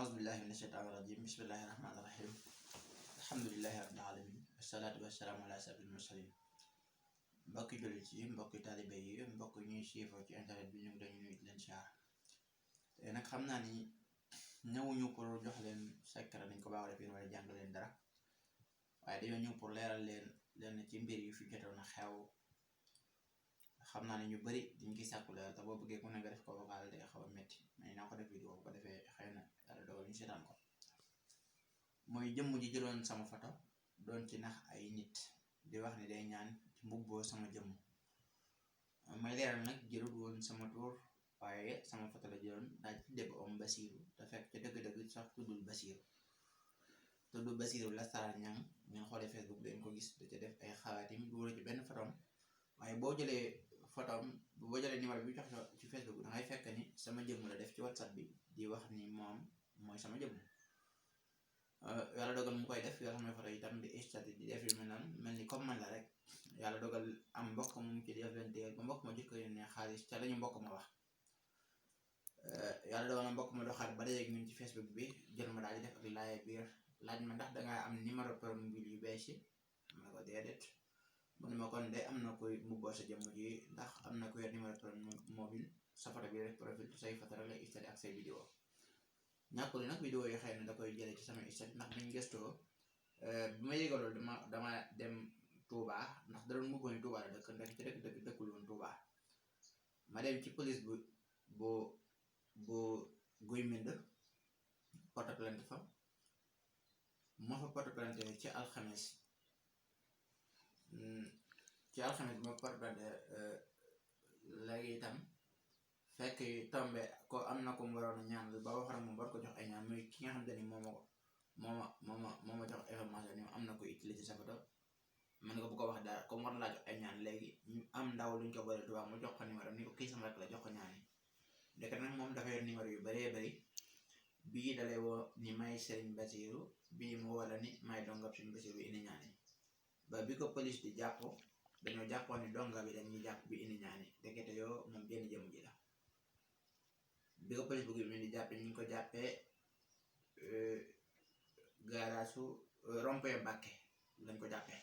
أعوذ بالله من الشيطان الرجيم بسم الله الرحمن الرحيم الحمد لله رب العالمين والصلاة والسلام على أشرف المرسلين mbokki jullit yi mbokki taalibe yi mbokk ñuy siifoo ci internet bi ñu ngi dañu nuyu leen siyaar te nag xam naa ni ñëwuñu pour jox leen secret nañ ko baax defee wala jàng leen dara waaye dañoo ñëw pour leeral leen ci mbir yu fi jotoon a xew. xam naa ne ñu bari diñ ci sàkku leeral te boo bëggee ku ne nga def ko vocal day xaw a métti mais naa ko def vidéo bu ko defee xëy na yàlla dogal ñu seetaan ko. mooy jëmm ji jëloon sama photo doon ci nax ay nit di wax ni day ñaan ci mbubboo sama jëmm. may leeral nag jëlul woon sama tur waaye sama photo la jëloon daal ci dégg om Basiiru te fekk ca dëgg-dëgg sax tuddul Basiiru la Sara Ñang ngeen xoolee Facebook dañ ko gis da ca def ay xawaatim dugal ci benn photom waaye boo jëlee photom boo jëlee numéro bi jox ci Facebook da ngay fekk ni sama jëmm la def ci WhatsApp bi di wax ni moom mooy sama jëmm. Yàlla dogal mu koy def yoo xam ne photo itam di statut di def yu mel noonu mel ni comme man la rek yàlla dogal am mbokk mu ci deflanteel ba mbokk ma jëkk ne xaalis ca lañu mbokk ma wax. Yàlla dogal na mbokk ma doxaat ba léegi ñun ci Facebook bi jël ma daal di def ak laaye biir laaj ma ndax dangaa am numéro mobile yu bees yi ma ne ko déedéet mu ne ma kon de am na koy mbubboo sa jëmm ji ndax am na ko yor numéro mobile sa photo bi rek profil say photo rek lay statut ak say vidéo ñàkkul nag vidéo yi xëy na da koy jëlee ci sama statut ndax nañ gëstoo bi ma yëga loolu dama dem Touba ndax da doon mbubboo ni Touba la dëkk ndax ci dëkkul woon Touba ma dem ci police bu guy mind porte plainte fa moo fa porte plainte ci alxames moo porte plainte léegi itam fekk tombe ko am na ko mu waroon a ñaan ba wax rek moom war ko jox ay ñaan muy ki nga xam te ni moo ma jox information ni am na ko utiliser sa photo man nga bu ko wax dara comme war na laa jox ay ñaan léegi ñu am ndaw luñ ko boole Tuubaa mu jox ko numéro ni ko kii sama rek la jox ko ñaan yi ndeke nag moom dafa yor numéro yu bëree bëri bii dalee woo ni may Serigne Basiiru bii mu wala ni may dongab Serigne Basiiru bi indi ñaan yi ba bi ko police di jàpp dañoo jàppoon ni donga bi dañuy jàpp bi indi ñaan yi ndekete yoo moom benn jëmm ji la. bi ko police bu gi di jàppe ñu ngi ko jàppee gaaraasu rompoye Mbàkke lañ ko jàppee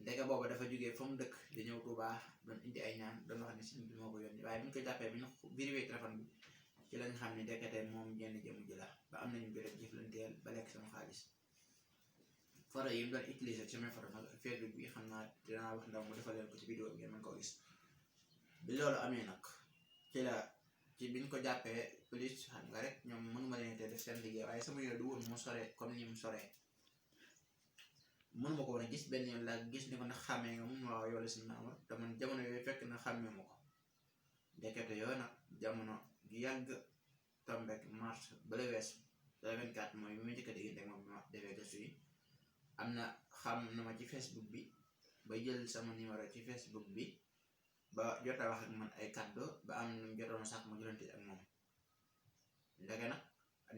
ndeke booba dafa jógee fa mu dëkk di ñëw Tuubaa doon indi ay ñaan doon wax ni sëñ bi moo ko yónni waaye bi ñu ko jàppee bi ñu vérifié téléphone bi ci lañ xam ni ndekete moom jenn jëmm ji la ba am nañu mbir ak jëflanteel ba lekk sama xaalis. photo yi mu doon utiliser ci sama photo nag Facebook bi xam naa dinaa wax ndaw mu defal leen ko ci vidéo bi ngeen mën koo gis. bi loolu amee nag ci biñ ko jàppee police xam nga rek ñoom mënuma leen te def seen liggéey waaye sama yoon du woon mu sore comme ni mu soree mënuma ko woon a gis benn yoon laa gis ni ko ndax xàmmee nga mun ma waaw yow la si naamar te man jamono yooyu fekk na xàmmee ma ko ndekete yoo nag jamono ju yàgg tombek mars bala wees 24 mooy mi ma njëkk a diggante moom ma defee gëstu yi am na xam na ma ci Facebook bi ba jël sama numéro ci Facebook bi ba jot a wax ak man ay kàddu ba am nu jotoon sax ma jëlante ak moom ndeke nag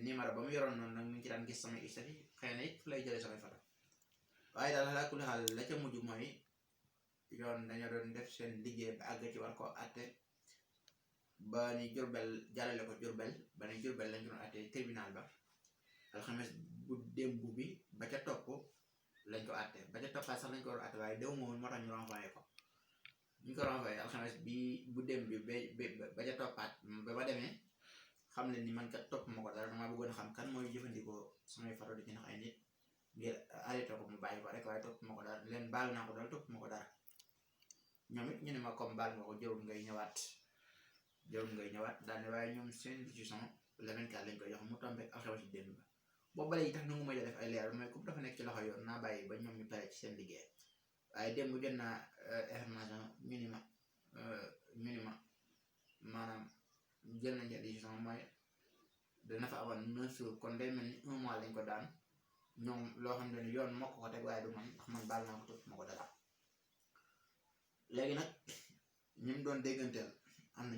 numéro ba mu yoroon noonu nag mu ngi ci daan gis samay istat yi xëy na it fu lay jëlee samay photo waaye daal laa kulli xaal la ca mujj mooy yoon dañoo doon def seen liggéey ba àgg ci war koo atte ba ni Jurbel jàllale ko Jurbel ba ni Jurbel lañ doon atte tribunal ba alxames bu démb bi ba ca topp lañ ko atte ba ca toppaat sax lañ ko war a atte waaye dew moom moo tax ñu renvoyé ko ñu ko renvoyé alxames bi bu démb bi ba ca toppaat ba ma demee xam leen ni man kat topp ma ko dara damaa bëggoon a xam kan mooy jëfandikoo samay photo di ci nax ay nit ngir arrêté ko mu bàyyi ko rek waaye topp ma ko dara leen baal naa ko dara topp ma ko dara ñoom it ñu ne ma comme baal nga ko jërul ngay ñëwaat daal ne waaye ñoom seen décision le 24 lañ koy jox mu tombé alxames si démb ba boobu ba léegi tax nangu ma def ay leer mais comme dafa nekk ci loxo yoon naa bàyyi ba ñoom ñu pare ci seen liggéey waaye démb jot naa information ñu ni ma maanaam jël nañ ci décision mooy dana fa amoon 9 jours kon day mel ni 1 mois lañ ko daan ñoom loo xam ne yoon moo ko teg waaye du man ndax man baal naa ko topp ma ko dara. léegi nag ñun doon dégganteel am na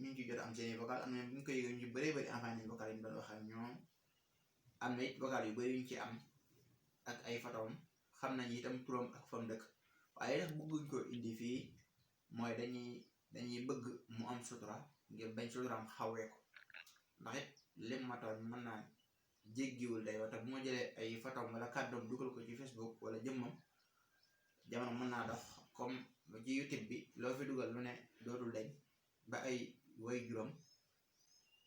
ñu ci jot am seeni vocal am na ñu koy yëg ñu bëree bëri enfin nañ vocal yi ñu doon wax ak ñoom am na it vocal yu bëri yuñ ci am ak ay photom xam nañ itam turam ak fam dëkk waaye nag bëgguñ ko indi fii mooy dañuy bëgg mu am sutura ngir bañ suturaam xawee ko ndax it lim ma tooñ mën naa jéggiwul day wata bu ma jëlee ay photom wala kàddoom dugal ko ci Facebook wala jëmmam jamono mën naa dox comme ci YouTube bi loo fi dugal lu ne dootul dañ ba ay way juróom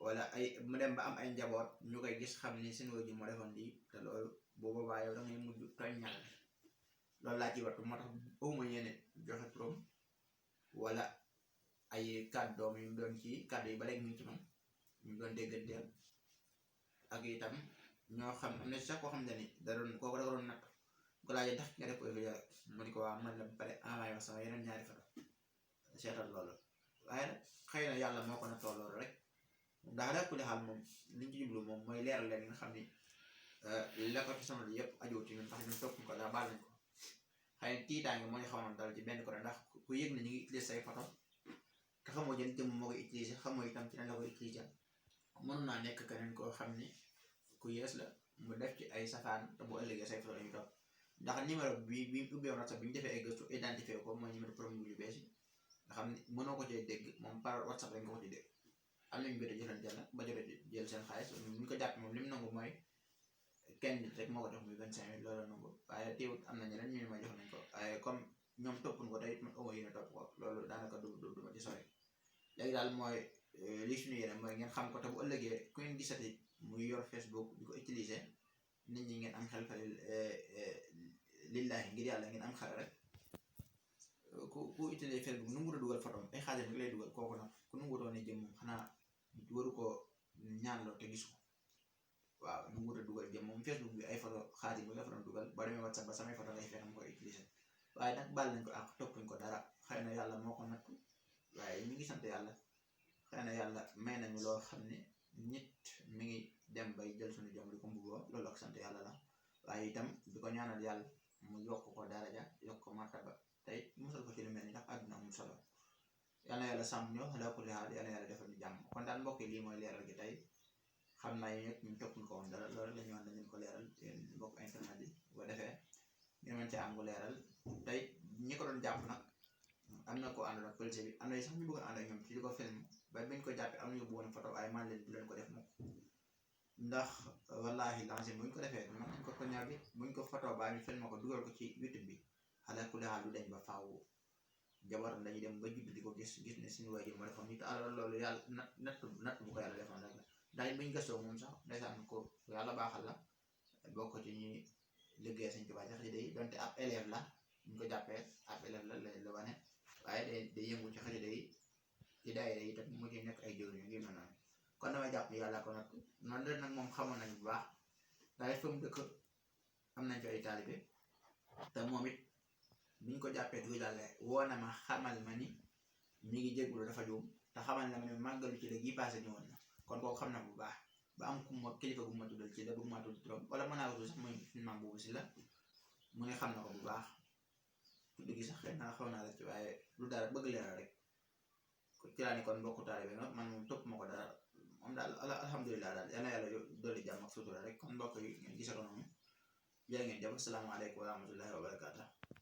wala ay mu dem ba am ay njaboot ñu koy gis xam ni seen wajur moo defoon lii te loolu boo boobaa yow da ngay mujj tooñ ñàkk loolu laa ci wattu moo tax awma yéene joxe turam wala ay kàddoom yu mu doon ci kàddu yi ba léegi mu ngi ci man ñu doon dégganteel ak itam ñoo xam am na sax koo xam ne ni da doon kooku da doon natt ko laajee tax nga def ko video mu ni ko waa man la pare envoyé ma sama yeneen ñaari photo seetal loolu waaye nag xëy na yàlla moo ko nattoo loolu rek ndax rek ku li xaal moom liñ ci jublu moom mooy leeral leen nga xam ni la ko ci sonal yëpp ajuwut ci ñun tax ñun topp ko daa baal nañ ko xëy na tiitaange moo ñu xawoon dal ci benn côté ndax ku yëg na ñu ngi utiliser say photo te xamoo jën jëm moo koy utiliser xamoo itam ci nan la koy utiliser mën naa nekk keneen koo xam ni ku yees la mu def ci ay safaan te bu ëllëgee say photo lañu topp ndax numéro bi ubbee woon sax bi ñu defee ay gëstu identifié ko mooy numéro premier yu bees yi nga xam ni mënoo ko cee dégg moom par WhatsApp lañ ko ko ci dégg am nañu jot a jëlanteel nag ba jot a jël seen xaalis ñu ko jàpp moom li mu nangu mooy kenn nit rek moo ko jox muy 25 000 loolu nangu waaye teewut am na ñeneen ñu may jox nañ ko waaye comme ñoom toppuñ ko tey man amoo yéene topp ko loolu daanaka du ma ci sori léegi daal mooy li suñu yéene mooy ngeen xam ko te bu ëllëgee ku ngeen gisati muy yor Facebook di ko utiliser nit ñi ngeen am xel fa lillahi ngir yàlla ngeen am xel rek ku utiliser Facebook nu mu dugal photo ay xaalis rek lay dugal kooku nag ku nu mu doon jëm moom xanaa waru ko ñaanloo te gis ko waaw nu mu dugal jëm moom Facebook bi ay photo xaalis bi nga fa doon dugal boo demee WhatsApp ba samay photo ngay fekk mu koy utiliser waaye nag baal nañ ko ak toppuñ ko dara xëy na yàlla moo ko nattu waaye ñu ngi sant yàlla xëy na yàlla may nañu loo xam ne nit mi ngi dem bay jël suñu jom di ko mbugoo loolu ak sant yàlla la waaye itam di ko ñaanal yàlla mu yokk ko daraja yokk ko martaba tey musal ko ci lu mel ni ndax àdduna amul solo yàlla yàlla sàmm ñoo laa ko lixaal yàlla yàlla defal ñu jàmm kon daal mbokk yi lii mooy leeral gi tey xam naa yi ñëpp ñu toppuñ ko woon dara loolu la ñu wax dañu ko leeral yéen mbokk internet yi bu defee ngeen mën ci am bu leeral tey ñi ko doon jàpp nag am na ko àndoon ak police bi am na sax ñu bëgg a ànd ak ñoom ci di ko film ba bañ ko jàppee am na ñu bëggoon photo waaye man leen du leen ko def mukk ndax wallahi lancé buñ ko defee mën nañ ko ñaar bi buñ ko photo baa ñu film ko dugal ko ci YouTube bi xale ku leexal du dañ ba faaw jabaram dañuy dem ba judd di ko gis ne suñu waajur moo defoon nit alors loolu yàlla natt bu ko yàlla defoon rek la ndax buñ gëstoo moom sax ndeysaan ko yàlla baaxal la bokk ci ñuy liggéey Sëñ Tuubaa ci xasida yi donte ab élève la ñu ko jàppee ab élève la wane waaye day yëngu ci xasida yi ci daayira yi tamit mu ci nekk ay jëwriñ yu mel noonu kon damay jàpp yàlla ko nag noonu la nag moom xamoon nañ bu baax daal fa mu dëkk am nañ fi ay taalibe te moom it biñ ko jàppee du daal woo na ma xamal ma ni mi ngi jéggulu dafa juum te xamal na ma ne màggalu ci la gi passé ñëwoon na kon kooku xam na bu baax ba am ku ma kilifa gu ma tuddal ci la bëgg maa tudd turam wala mën naa ko tudd sax mooy suñu maam boobu si la mu ne xam na ko bu baax tudd gi sax xëy na xaw naa la ci waaye lu dara bëgg leeral rek ci laa ni kon mbokku taalibe nga man moom topp ma ko dara moom daal alhamdulilah daal yal na yàlla dolli jàmm ak sutura rek kon mbokk yi ngeen gisatoon moom jërë ngeen jëf asalaamaaleykum wa rahmatullahi wa barakaatu